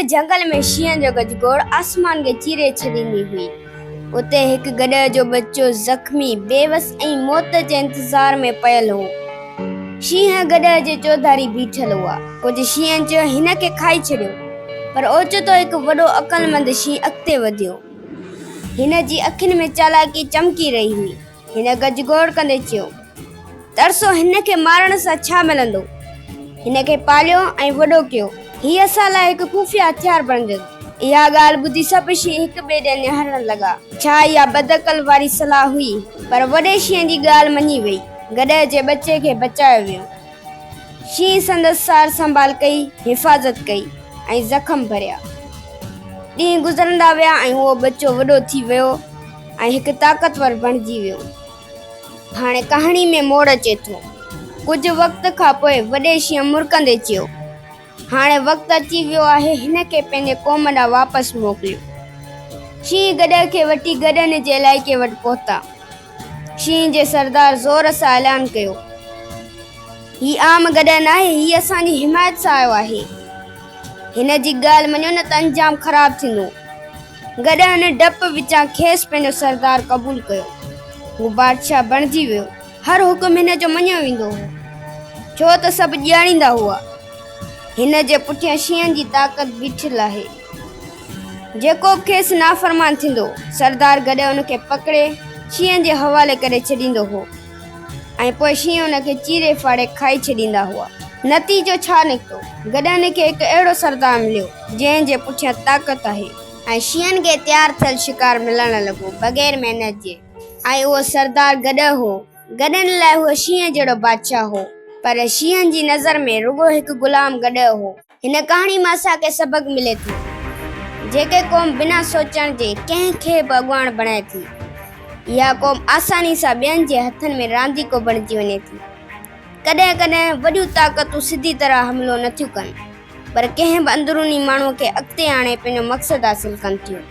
هڪ جهنگل ۾ شينهن جو گجگوڙ آسمان کي چيري ڇڏيندي هئي. اتي هڪ گڏهه جو ٻچو زخمي، بيوس ۽ موت جي انتظار ۾ پيل هو. شينهن گڏهه جي چوڌاري بيٺل هئا. ڪجهه شينهن چيو، هن کي کائي ڇڏيو. پر اوچتو هڪ وڏو عقلمند شينهن اڳتي وڌيو. هن جي اکين ۾ چالاڪي چمڪي رهي هئي. هن گجگوڙ ڪندي چيو، ترسو هن کي مارڻ سان ڇا ملندو؟ هن کي پاليو ۽ وڏو ڪيو، هي اسان لاء هڪ خفيه هٿيار بڻجندو. اها ڳالهه ٻڌي سڀ شينهن هڪ ٻئي ڏي نهارڻ لڳا. ڇا اها بدعقل واري صلاح هئي؟ پر وڏي شينهن جي ڳالهه مڃي وئي. گڏهه جي ٻچي کي بچايو ويو. شينهن سندس سار سنڀال ڪئي، حفاظت ڪئي ۽ زخم ڀريا. ڏينهن گذرندا ويا ۽ اهو ٻچو وڏو ٿي ويو ۽ هڪ طاقتور بڻجي ويو. هاڻي ڪهاڻي ۾ موڙ اچي ٿو. ڪجهه وقت کان پوء وڏي شينهن مرڪندي چيو. هاڻي وقت اچي ويو آهي هن کي پنهنجي قوم ڏانهن واپس موڪليو. شينهن گڏهه کي وٺي گڏهن جي علائقي وٽ پهتا. شينهن جي سردار زور سان اعلان ڪيو. هي عام گڏهه ناهي، هي اسان جي حمايت سان آيو آهي. هن جي ڳالهه مڃو نه ته انجام خراب ٿيندو. گڏهن ڊپ وچان کيس پنهنجو سردار قبول ڪيو. هو بادشاهه بڻجي ويو. هر حڪم هن جو مڃيو ويندو هو، ڇو ته سڀ ڄاڻيندا هئا، هن جي پٺيان شينهن جي طاقت بيٺل آهي. جيڪو به کيس نافرمان ٿيندو، سردار گڏهه ان کي پڪڙي شينهن جي حوالي ڪري ڇڏيندو هو ۽ پوء شينهن ان کي چيري ڦاڙي کائي ڇڏيندا هئا. نتيجو ڇا نڪتو؟ گڏهن کي هڪ اهڙو سردار مليو، جنهن جي پٺيان طاقت آهي. ۽ شينهن کي تيار ٿيل شڪار ملڻ لڳو، بغير محنت جي. ۽ اهو سردار گڏهه هو. گڏهن لاء هو شينهن جهڙو بادشاهه هو، پر شينهن جي نظر ۾ رڳو هڪ غلام گڏهه هو. هن ڪهاڻي مان اسان کي سبق ملي ٿو، جيڪي قوم بنا سوچڻ جي ڪنهن کي به اڳواڻ بڻائي ٿي، اها قوم آساني سان ٻين جي هٿن ۾ رانديڪو بڻجي وڃي ٿي. ڪڏهن ڪڏهن وڏيون طاقتون سڌي طرح حملو نٿيون ڪن، پر ڪنهن به اندروني ماڻهوء کي اڳتي آڻي پنهنجو مقصد حاصل ڪن ٿيون.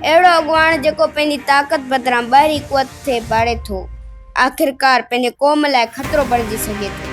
اهڙو اڳواڻ جيڪو پنهنجي طاقت بدران ٻاهرين قوت تي ڀاڙي ٿو، آخرڪار پنهنجي قوم لاء خطرو بڻجي سگهي ٿو.